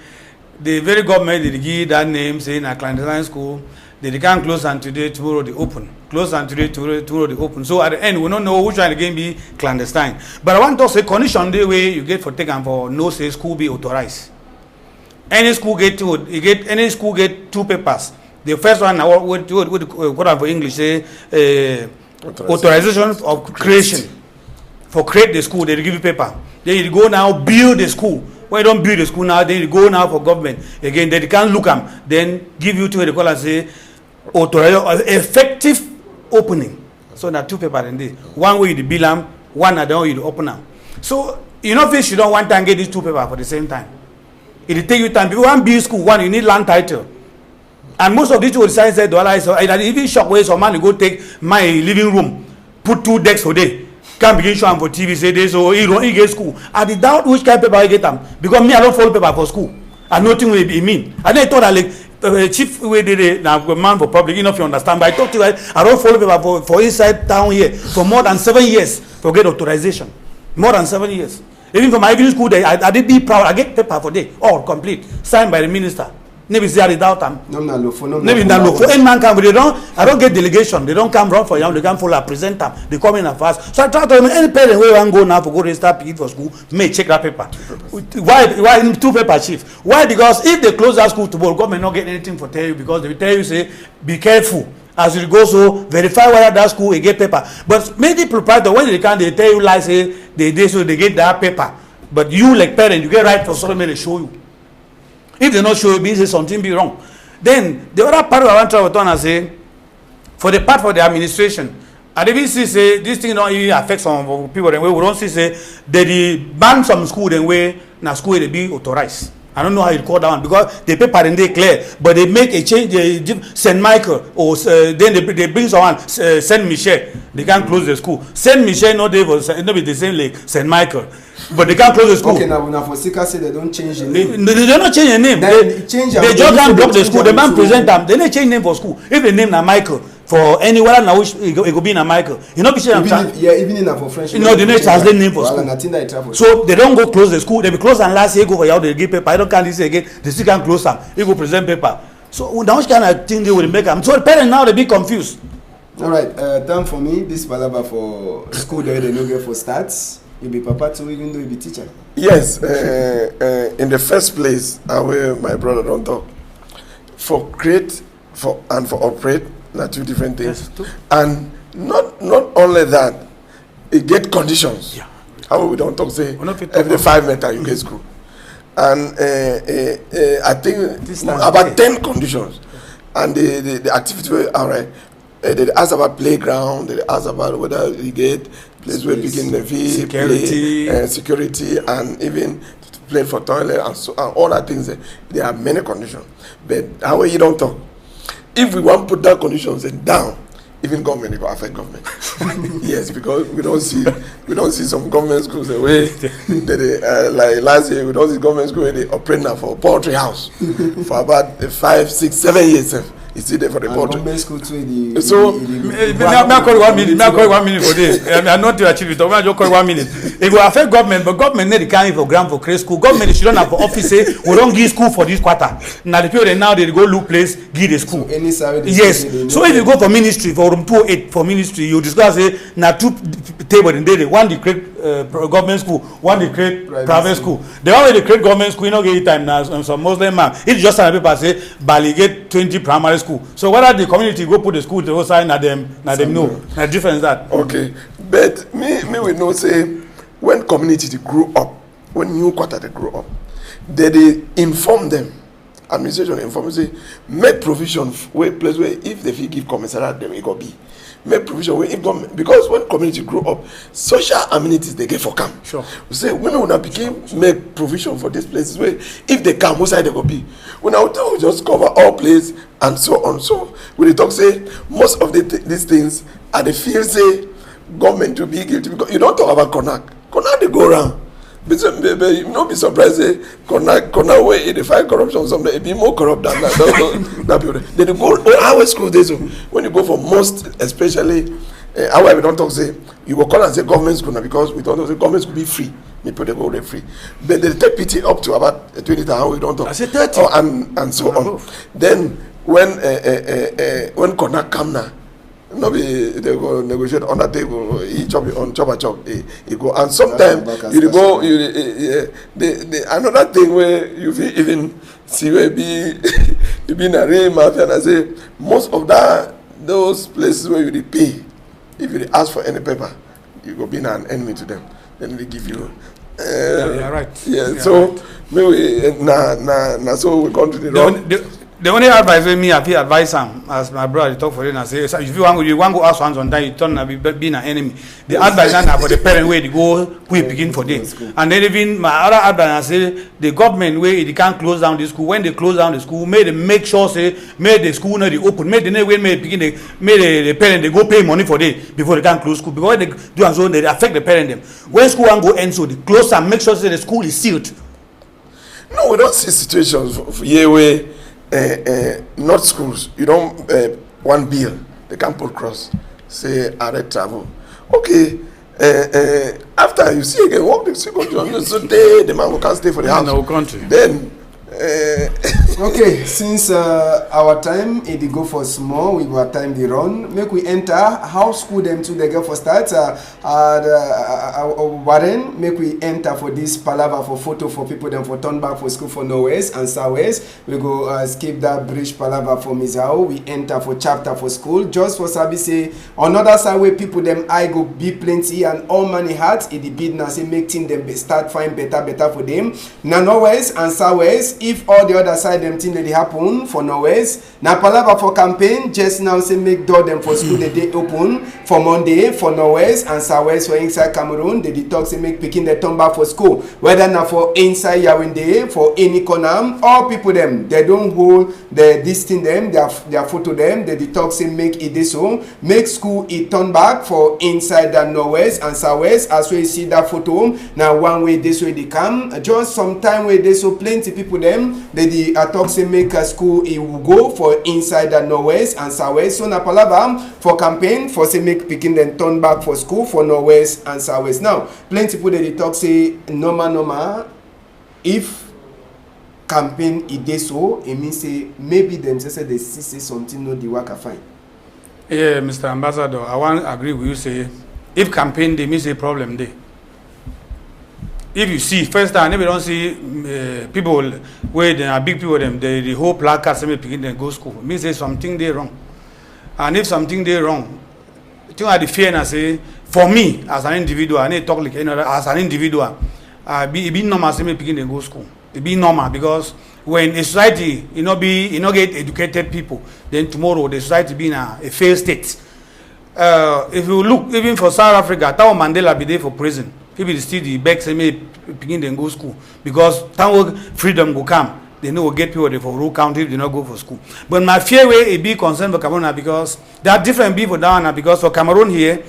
the very government dey give that name, say na clandestine school. They dey come close am today, tomorrow they open. Close am today, tomorrow, tomorrow they open. So at the end, we no know which one again be clandestine. But I wan talk say condition dey wey you get for take am for know say school be authorized. Any school get two, you get any school get two papers. The first one na what, what, what, what, uh, what am for English say, uh, authorization of creation. For create the school, they give you paper. Then you go now build the school. When you don build the school now, then you go now for government again. Then they can look am, then give you two. They call and say authorize effective opening. So na two paper dem dey. One wey you dey build am, one na the one you dey open am. So you no fit sit down one time get these two paper for the same time. E dey take you time. If you wan build school, one, you need land title. And most of these people decide say dollar is, I dey even shock wey some man go take my living room, put two decks for there, come begin show am for T V, say this, so he run, he get school. I dey doubt which kind paper he get am, because me, I don follow paper for school. I know thing wey e mean. I dey talk that, like, uh, chief wey dey there, na man for public, you know, if you understand. But I talk to you, I, I don follow paper for, for inside town here for more than seven years for get authorization. More than seven years. Even for my evening school day, I, I dey be proud. I get paper for there, all complete, signed by the minister. No be say I dey doubt am. No, na Lofo, no, no be na Lofo. Any man come, they don, I don get delegation. They don come run for yam. They come follow, I present am. They come in and fast. So I try to tell them, any parent wey wan go now for go register pikin for school, make check that paper. Why, why two paper, chief? Why? Because if they close that school tomorrow, government no get anything for tell you, because they tell you say, be careful. As you go so, verify whether that school e get paper. But many proprietor, when they come, they tell you lie say they dey so they get that paper. But you, like parent, you get right for somebody make they show you. If they no show you, mean say something be wrong. Then the other part I wan try to talk na say, for the part for the administration, I dey even see say this thing don even affect some of people dem wey we don see say they dey ban some school dem wey na school wey dey be authorized. I don't know how you call that one, because the paper dem dey clear, but they make a change. They give Saint Michael or, uh, then they, they bring someone, uh, Saint Michel. They can't close the school. Saint Michel no dey for, no be the same like Saint Michael, but they can't close the school. Okay, now, now for Sika say they don't change the name. They, they, they don't change the name. Then they, they change they am, just they can't block the change school. They am, man so present am. They no change name for school. If the name na Michael, for any, whether na which, e go, e go be na Michael. You know, be say even if, yeah, even if na for French, you know, they no translate name for school. Nothing that travel. So they don go close the school. They be close and last year go for Yao, they give paper. I don't count this again. They still can't close am. You go present paper. So na which kind of thing they will make am? So the parents now they be confused. All right, uh, time for me. This palava for school there, they no get for stats. You be papa too, even though you be teacher. Yes, uh, uh, in the first place, uh, where my brother don't talk. For create for, and for operate, na two different things. And not, not only that, it get conditions. Yeah. How we don't talk say every five meter you get school. And, uh, uh, uh, I think about ten conditions. And the, the, the activity wey, all right, uh, they ask about playground, they ask about whether you get place where pikin dey fit play, security, uh, security, and even play for toilet and so, and all that things. Eh, there are many conditions. But how you don't talk? If we want put that conditions, eh, down, even government, it go affect government. Yes, because we don't see, we don't see some government schools the way they, they, uh, like last year, we don't see government school where they operate now for poultry house for about, uh, five, six, seven years. Eh. E still dey for the And poultry. Government school too, e dey, So, e dey, e dey Eh, go May I, may I up call you one minute? community May I call you level. One minute for there? I, mean, I not to achieve it. I just call you one minute. If you affect government, but government need to carry for grant for create school. Government should not have for office say we don't give school for this quarter. Now the people dem now dey go look place, give the school. Any salary they Yes. say they So no if you pay. Go for ministry, for room two oh eight for ministry, you discover say na two table in there. One dey create uh, government school, one dey create private, private school. The one wey dey create government school, you no get time now. Some, some Muslim man, if you just sign a paper say Bali get twenty primary school. So whether the community go put the school to outside, na them, na them know. Na difference that. Okay, but me, me we know say when community dey grow up, when new quarter dey grow up, they dey inform them. Administration inform say make provision wey place wey if they fit give commissariat dem e go be. Make provision wey if government, because when community grow up, social amenities dey get for come. Sure. We say women una pikin make provision for these places wey if they come, which side they go be? Una too just cover all place and so on. So we dey talk say most of the th- these things I dey feel say government to be guilty because you don talk about Konak. Konak dey go around. But, so- but, but you no be surprised say Konak, Konak wey e dey fight corruption sometimes e be more corrupt than that. That, that, that people. They dey go oh, how school dey so when you go for most especially uh, how we don talk say you go call am say government school na because we don talk say government school be free. People dey go dey free, but they take pity up to about twenty thousand. We don talk. I say thirty. Oh, and and so on. Then when uh, uh, uh, uh, when Konak come now, no be they go negotiate under table. He chop it on chop a chop. He, he go and sometimes you dey go you dey, eh, eh, the, the another thing where you fit even see where be you be na real mafia. And I say most of that those places where you dey pay, if you dey ask for any paper, you go be na an enemy to them. Then they give you. Uh, Yeah, you are right. Yeah, You are so right. Maybe eh, na na na so we come to the The wrong. only, the, the only advice wey me I fit advise am as my brother dey talk for you na say so if you wan go you wan go ask one sometimes you turn na be be na enemy. The advice na na for the parent wey dey go who e pikin for there. And then even my other advice na say the government wey e dey can close down the school when they close down the school make they make sure say make the school no dey open make the name wey make pikin dey make the, the parent dey go pay money for there before they can close school because when they do am so they dey affect the parent dem. When school wan go end so they close am make sure say the school is sealed. No, we don see situations for, for here where uh, uh, not schools. You don uh, one bill they can put cross say arrest travel. Okay, uh, uh, after you see again work dey still go do am so tey the man go come stay for the house. Na our country. Then uh, Okay, since uh, our time e dey go for small, we our time dey run. Make we enter how school dem too dey get for start. Uh, uh, the, uh, uh, uh, Warren, make we enter for this palava for photo for people dem for turn back for school for Northwest and Southwest. We go uh, skip that bridge palava for Mizao. We enter for chapter for school just for sabi say another side wey people dem eye go be plenty and all money heart e dey bid na say make thing dem be start find better better for dem. Na Northwest and Southwest if all the other side dem thing dey dey happen for Northwest. Na palava for campaign just now say make door dem for school dey dey open for Monday for Northwest and Southwest for inside Cameroon. Dey dey talk say make pikin dey turn back for school whether na for inside Yaoundé for any corner. All people dem dey don hold the this thing dem their their photo dem dey dey talk say make e dey so. Make school e turn back for inside that Northwest and Southwest as wey you see that photo na one wey dey so e dey come just some time wey dey so plenty people dem dey dey uh, talk say make uh, school e go for inside that Northwest and Southwest so na palava for campaign for say make pikin dem turn back for school for Northwest and Southwest now plenty people dey dey talk say normal normal if campaign e dey so e mean say maybe dem say say dey see say something no dey waka fine. Yeah, Mister Ambassador, I wan agree with you say if campaign dey mean say problem dey. If you see first time, maybe don see uh, people wey dem are big people dem dey dey hold placard say make pikin dem go school. Mean say something dey wrong. And if something dey wrong, the thing I dey fear na say for me as an individual, I no dey talk like any other as an individual, I be e be normal say make pikin dem go school. E be normal because when a society e no be e no get educated people, then tomorrow the society be na a failed state. Uh, if you look even for South Africa, Thabo Mandela be dey for prison. People dey still dey beg say make pikin dem go school because time wey freedom go come, they no go get people dey for rule country if they no go for school. But my fear wey e be concern for Cameroon na because that different be for that one na because for Cameroon here,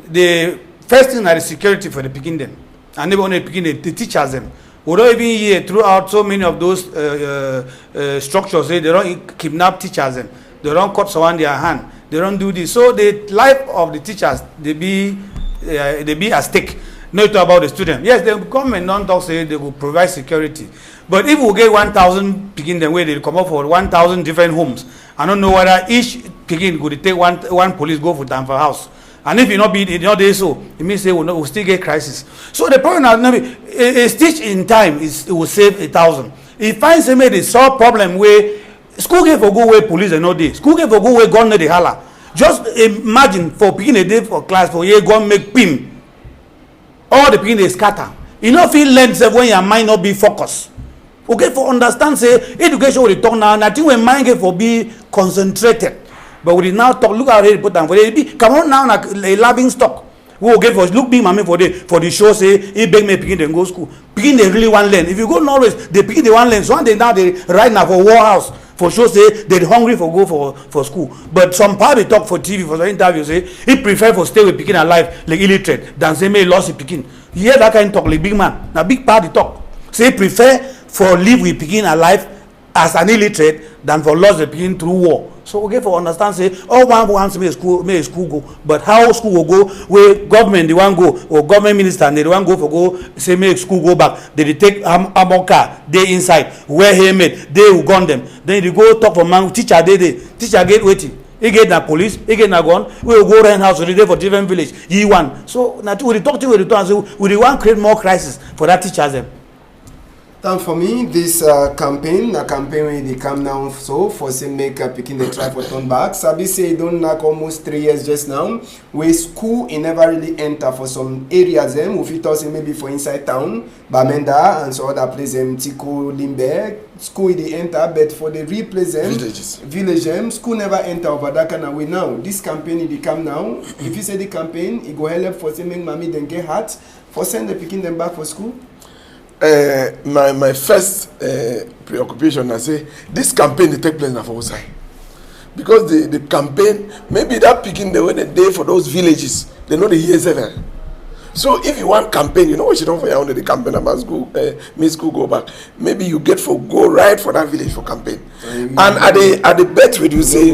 the first thing na the security for the pikin dem. And even the pikin dem, the teachers dem. We don even hear throughout so many of those uh, uh, uh, structures say they don kidnap teachers dem. They don cut someone their hand. They don do this. So the life of the teachers, they be, uh, they be at stake. No talk about the student. Yes, the government don talk say they go provide security. But if we get one thousand pikin dem wey dey comot for one thousand different homes, I no know whether each pikin go dey take one, one police go for down for house. And if e no be, e no dey so, e mean say we no, we still get crisis. So the problem na no be a, a stitch in time is, e will save a thousand. E find say make dey solve problem wey school get for go where police dem no dey. School get for go where gun no dey holla. Just imagine for pikin dey dey for class for here gun make pim. All the pikin dey scatter. You no fit learn sef when your mind no be focus. Okay, for understand say education we dey talk now, na thing wey mind get for be concentrated. But we dey now talk, look how they put am for there. Be Cameroon now na a laughing stock. We go get for look big mami for there for the show say e beg me pikin dem go school. Pikin dey really wan learn. If you go Norway, the pikin dey wan learn. So one day now they right now for war house for show say they dey hungry for go for, for school. But some pa dey talk for T V for some interview say he prefer for stay with pikin alive like illiterate than say make he lost his pikin. You hear that kind talk like big man? Na big pa dey talk. Say he prefer for live with pikin alive as an illiterate than for lost the pikin through war. So we get for understand say all one wants make school, make school go, but how school go go wey government dey wan go or government minister dey wan go for go say make school go back. They dey take am armor car dey inside, wear helmet, dey with gun dem. Then you dey go talk for man, teacher dey dey. Teacher get wetin? He get na police, he get na gun. We go rent house, we dey for different village. He one. So na we dey talk thing, we dey talk and say we dey wan create more crisis for that teachers dem. Time for me, this uh, campaign, na campaign wey dey come now so for say make uh, pikin dey try for turn back. Sabi say e don knack almost three years just now. Wey school e never really enter for some areas dem. We fit talk say maybe for inside town, Bamenda and some other place dem, Tiko, Limbe, school e dey enter, but for the real place dem, villages, village dem, school never enter over that kind of way. Now this campaign e dey come now. If you say the campaign, e go help for say make mami dem get heart for send the pikin dem back for school. Uh, my my first uh, preoccupation na say this campaign dey take place na for outside, because the the campaign, maybe that pikin dem wey dey dey for those villages, they no dey hear sef eh. So if you wan campaign, you know what you don for your own dey campaign about school, uh, make school go back. Maybe you get for go right for that village for campaign. And I dey I dey bet with you say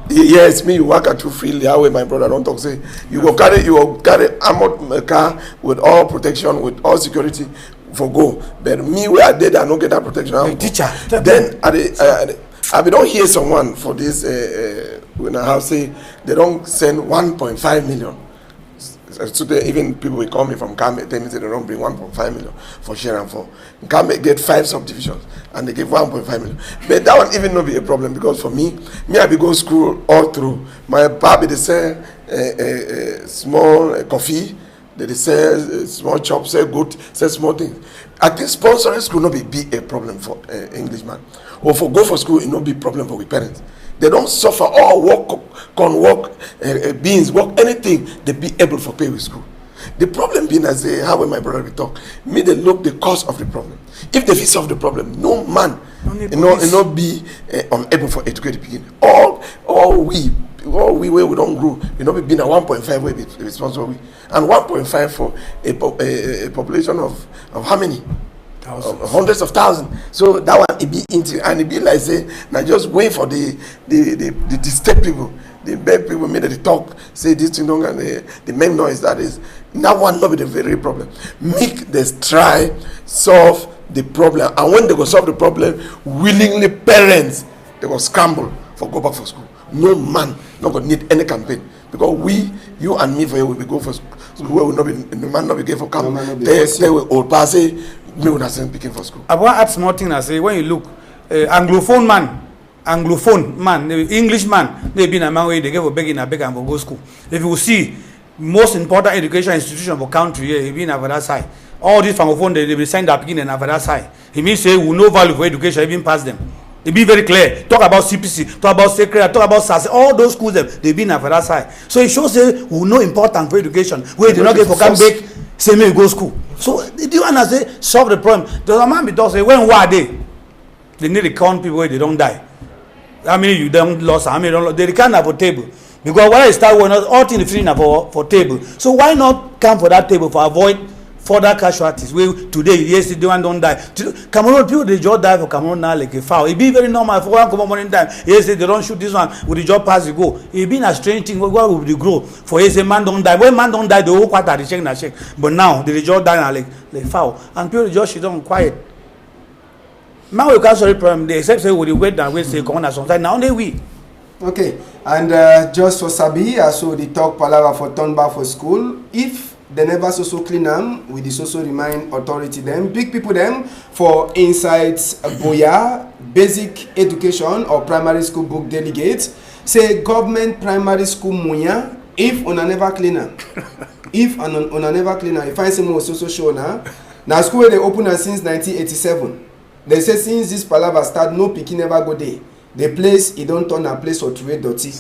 yes, me you waka too freely. How my brother don talk say you go carry you go carry armored car with all protection, with all security for go. But me wey I dey there, I no get that protection. Teacher, then I dey I dey I bin don hear someone for this uh, uh, when I have say they don send one point five million. So they, even people will call me from Kame, tell me say they don bring one point five million for share and for Kame get five subdivisions and they give one point five million. But that one even no be a problem because for me, me I be go school all through. My papa be dey sell uh, uh, uh, small uh, coffee, they dey sell uh, small chop, sell goat, sell small things. I think sponsoring school no be be a problem for uh, Englishman. Or for go for school, e no be problem for we parents. They don suffer all work, corn work, uh, uh, beans work, anything they be able for pay with school. The problem be na say how my brother be talk, me dey look the cause of the problem. If they fit solve the problem, no man e no e no be uh, unable for educate the pikin. All all we all we wey we don grow, e no be be na one point five wey be responsible we, and one point five for a, po- a, a population of of how many? Of hundreds of thousands. So that one e be into and e be like say na just wait for the the the, the disturb people, the beg people make dem dey talk say this thing don and the, the main noise that is that one no be the very problem. Make dem try solve the problem, and when they go solve the problem, willingly parents they go scramble for go back for school. No man no go need any campaign because we, you and me for here we be go for school where we no be the man no be get for come tell tell we old pa say make una send pikin for school. I wan add small thing na say when you look uh, anglophone man, anglophone man, the English man, no be na man wey dey get for begging na beg am for go school. If you see most important education institution for country here, e be na for that side. All these francophone dey dey be send their pikin dem na for that side. E mean say we no value for education even pass dem. E be very clear. Talk about C P C, talk about Sacred, talk about Sase, all those schools dem dey be na for that side. So e show say we no important for education. Wey dey no get for come beg say make you go school. So the one na say solve the problem. The other man be talk say when war dey, they need to count people wey dey don die. How many you don lost? How many don lost? They dey count na for table. Because whether you start war or not, all things dey finish na for for table. So why not come for that table for avoid Further casualties wey today you hear say the one don die. Today, Cameroon, people dey just die for Cameroon now like a fowl. E be very normal for one common morning time. You hear say they don shoot this one, we dey just pass e go. E be na strange thing wey we dey grow for. Hear say man don die. When man don die, the whole quarter dey shake na shake. But now they dey just die na like like fowl, and people dey just sit down quiet. Man wey cause sorry problem dey, except say we dey wait and wait say e comot na sometimes na only we. Okay, and uh, just for sabi, as we dey talk palava for turn back for school, if they never so so clean am, we dey so so remind authority dem, big people dem for inside Boya, basic education or primary school book delegate, say government primary school Munya, if una never clean am, if una, una never clean am, you find say mo so so show na, na school wey dey open am since nineteen eighty-seven. Dem say since this palava start, no pikin never go dey. The place e don turn na place for throway dirty.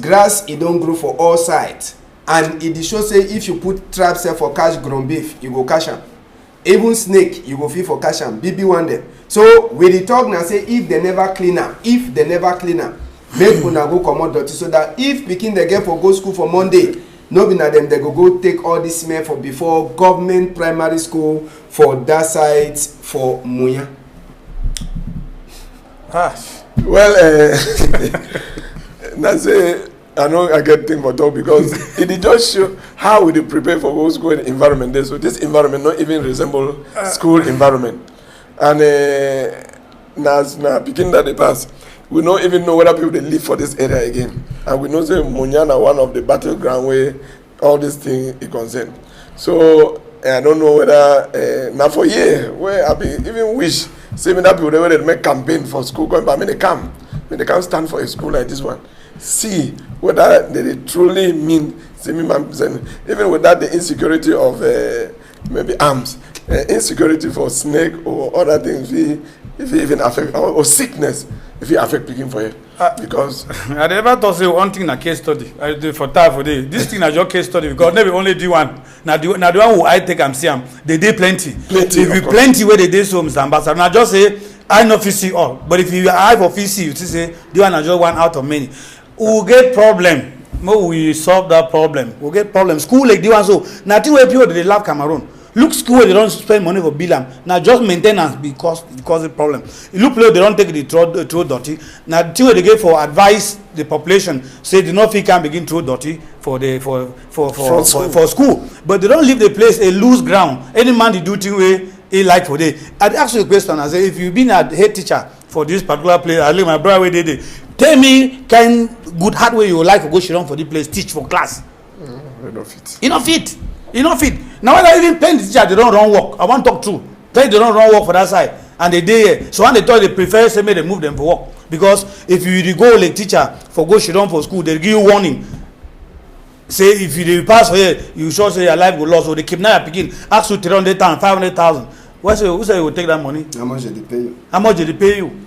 Grass e don grow for all side, and e dey show say if you put trap sef for catch ground beef, you go catch am. Even snake, you go fit for catch am, big big one dem. So we dey talk na say if dem never clean am, if dem never clean am, make una go comot dirty so that if pikin dem get for go school for Monday, no be na dem dem go go take all this smell for before government primary school for that side for Munya. Well, uh, na say I no I get thing for talk because e dey just show how we dey prepare for go school environment dey. So this environment no even resemble school environment. And uh, na as na pikin that dey pass, we no even know whether people dey live for this area again. And we know say Munya na one of the battleground wey all this thing e concern. So eh, I don't know whether uh, na for here wey I be even wish say me that people dey wey dey make campaign for school going back, make dey come, make dey come stand for a school like this one. See whether they dey truly mean say me man say me. Even without the insecurity of uh, maybe arms, uh, insecurity for snake or other things fit fit even affect or, or sickness fit affect pikin for here. Because I dey ever talk say one thing na case study. I dey for time for day. This thing na just case study because no be only the one. Na the na the one who I take am see am. They dey plenty. Plenty, if of you course. Plenty wey dey dey so, Mister Ambassador, na just say I no fit see all. But if you eye for fit see, you see say the one na just one out of many. We get problem. Make we solve that problem. We get problem. School like the one so. Na thing wey people dey laugh Cameroon. Look school wey dey don spend money for build am, na just maintenance be cause be cause the problem. You look place dey don take the throw the throw dirty, na the thing wey dey get for advise the population say dey no fit come begin throw dirty for the for for for Front for, school. For school, but dey don leave the place a loose ground. Any man dey do thing wey he like for there. I dey ask you a question, I say if you be na head teacher for this particular place, I like my brother wey dey there, tell me kind good heart wey you like to go sit down for the place teach for class. Mm, e no fit. E no fit. E no fit. Na why I even pay the teacher, dey don run work. I wan talk true. Pay dey don run work for that side and dey dey here. So when dey talk, dey prefer say make dey move dem for work. Because if you dey go like teacher for go sit down for school, dey give you warning. Say if you dey pass for here, you sure say your life go lost. Or dey kidnap your pikin, ask you three hundred thousand, five hundred thousand. Who say who say you go take that money? How much dey dey pay you? How much dey dey pay you?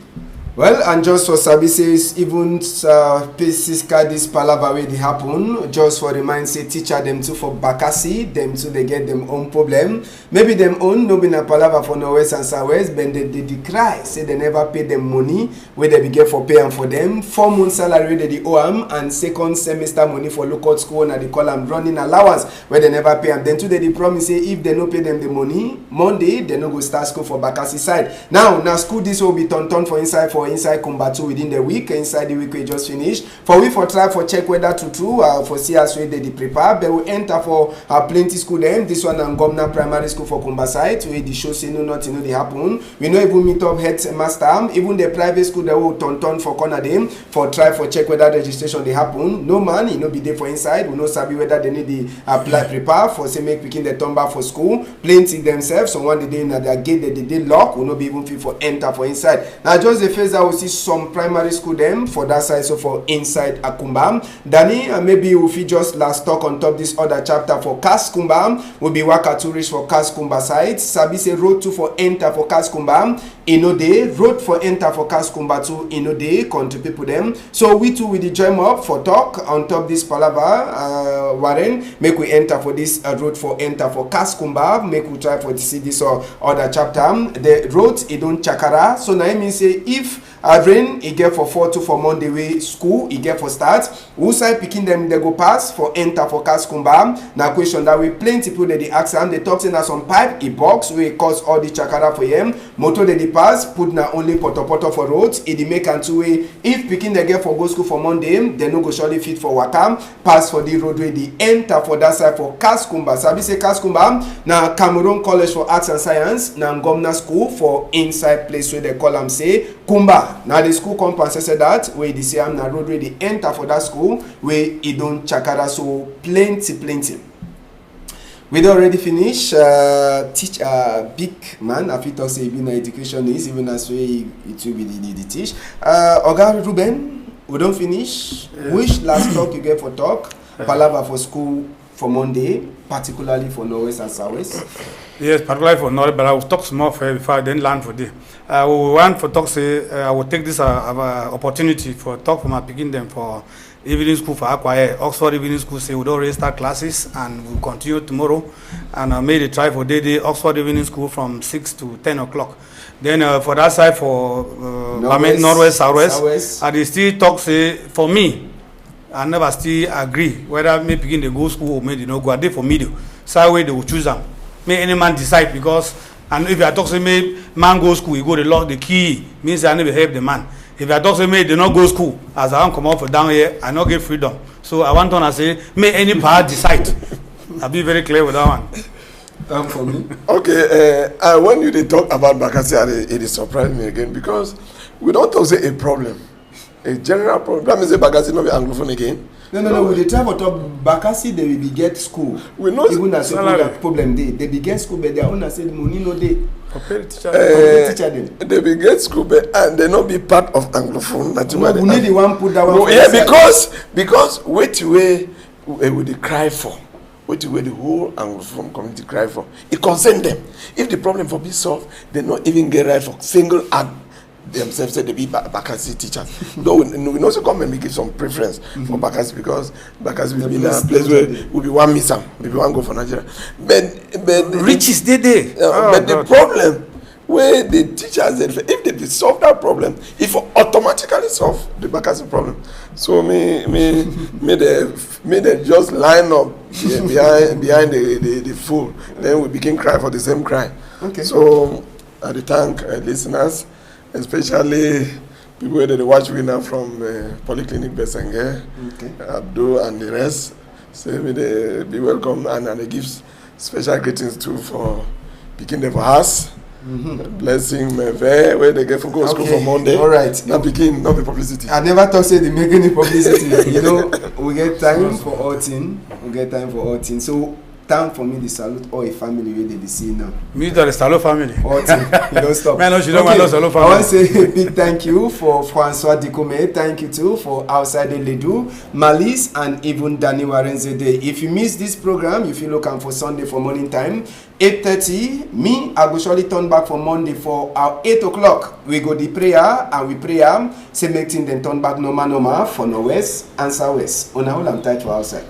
Well, and just for sabi say even uh, pieces carry this palava wey dey happen, just for remind say teacher dem too for Bakassi, dem too dey get dem own problem. Maybe dem own no be na palava for Northwest and Southwest, but dem dey dey cry say dem never pay dem money wey dem be get for pay am for dem. Four month salary wey dem dey owe am and second semester money for local school, na dey call am running allowance wey dem never pay am. Dem too dey dey promise say if dem no pay dem the money, Monday dem no go start school for Bakassi side. Now, na school this wey be turn turn for inside for inside Kumba two within the week, inside the week wey just finish. For we for try for check whether true true uh, for see as wey dey dey prepare, but we enter for uh, plenty school dem. This one na Ngomna Primary School for Kumba side wey dey show say no nothing no dey happen. We no even meet up headmaster, even the private school dem wey turn turn for corner dem for try for check whether registration dey happen. No man, e no be dey for inside. We no sabi whether dem need dey apply prepare for say make pikin dem turn back for school. Plenty themselves, some one dey dey na their gate dem dey dey lock. We no be even fit for enter for inside. Na just dey face that we see some primary school dem for that side, so for inside Akumba. Danny, uh, maybe we fit just last talk on top this other chapter for Kaskumba. We be waka to reach for Kaskumba side. Sabi say road too for enter for Kaskumba, e no dey. Road for enter for Kaskumba too, e no dey. Country people dem. So we too we dey join up for talk on top this palava. Uh, Warren, make we enter for this uh, road for enter for Kaskumba. Make we try for see this uh, other chapter. The road e don chakara. So na e mean say if Rain e get for fall too for Monday wey school e get for start. Who side pikin dem dey go pass for enter for Kaskumba? Na question that wey plenty people dey dey ask am. Dey talk say na some pipe e box wey e cause all the chakara for here. Motor dey dey pass, put na only potopoto for road. E dey make am too wey if pikin dem get for go school for Monday, dem no go surely fit for waka pass for the road wey dey enter for that side for Kaskumba. Sabi say Kaskumba na Cameroon College for Arts and Science, na Ngomna school for inside place wey dem call am say Kumba. Na the school compound say say that wey dey see am na road wey dey enter for that school wey e don chakara so plenty plenty. We don already finish. Uh, teach uh, big man. I fit talk say e be na education is even as wey e too be the, the, the teach. Uh, Oga Ruben, we don finish. Yes. Which last talk you get for talk? Palava for school for Monday, particularly for Northwest and Southwest. Yes, particularly for Northwest, but I will talk small for before I then land for there. Uh, we want for talk say uh, I will take this uh, uh, opportunity for talk for my pikin them for evening school for Akwa Air. Oxford Evening School say we don already start classes and we continue tomorrow. And uh, make dey try for day day Oxford Evening School from six to ten o'clock. Then uh, for that side for uh, Northwest, Northwest, Southwest, Southwest. I dey still talk say for me, I never still agree whether make pikin dey go school or make dey no go. I dey for middle side wey dey go choose am. Make any man decide because and if I talk say make man go school, e go dey lock the key. Mean say I no be help the man. If I talk say make dey no go school, as I wan comot for down here, I no get freedom. So I wan turn am say make any pa decide. I be very clear with that one. Time for me. Okay, uh, uh, when you dey talk about Bakassi, I dey- e dey surprise me again because we don talk say a problem, a general problem. That means say Bakassi no be anglophone again. No, no, no. We dey try for talk Bakassi. They will be get school. We know even as salary. That problem dey. They be get school, but their own na say the money no dey. For pay the teacher. Eh, for pay teacher dem. They be get school, but and they no be part of anglophone. That's why we need the one put that one. No, yeah, because because wetin wey we dey cry for, wetin wey the whole anglophone community cry for, e concern them. If the problem for be solved, they no even get right for single out themselves say they be Bakassi teachers. Though we, we know say government may give some preference for Bakassi because Bakassi will be na place where we be one miss am, we be one go for Nigeria. But but riches dey dey. Uh, but the problem wey the teachers dem, if they dey solve that problem, e for automatically solve the Bakassi problem. So me me me dey me dey just line up behind behind the the, the fool. Then we begin cry for the same cry. Okay. So I dey thank uh, listeners, especially people wey dey watch we now from uh, Polyclinic Besenge, okay. Abdul and the rest. Say me dey be welcome and and dey give special greetings too for pikin dem for house. Mm-hmm. Blessing Meve wey dey get for go school for Monday. All right. Na pikin, no be publicity. I never talk say dey make any publicity. You know, we get time for all thing. We get time for all thing. So time for me dey salute all the family wey dey dey see now. Me dey salute family. All thing. You don stop. Man, no, she don salute family. I wan say a big thank you for Francois Dikome. Thank you too for outside the Ledu, Malice, and even Danny Warenzede. If you miss this program, you fit look am for Sunday for morning time, eight thirty. Me, I go surely turn back for Monday for our eight o'clock. We go the prayer and we pray am say make thing dem turn back normal normal for Northwest and Southwest. Una hold am tight for outside.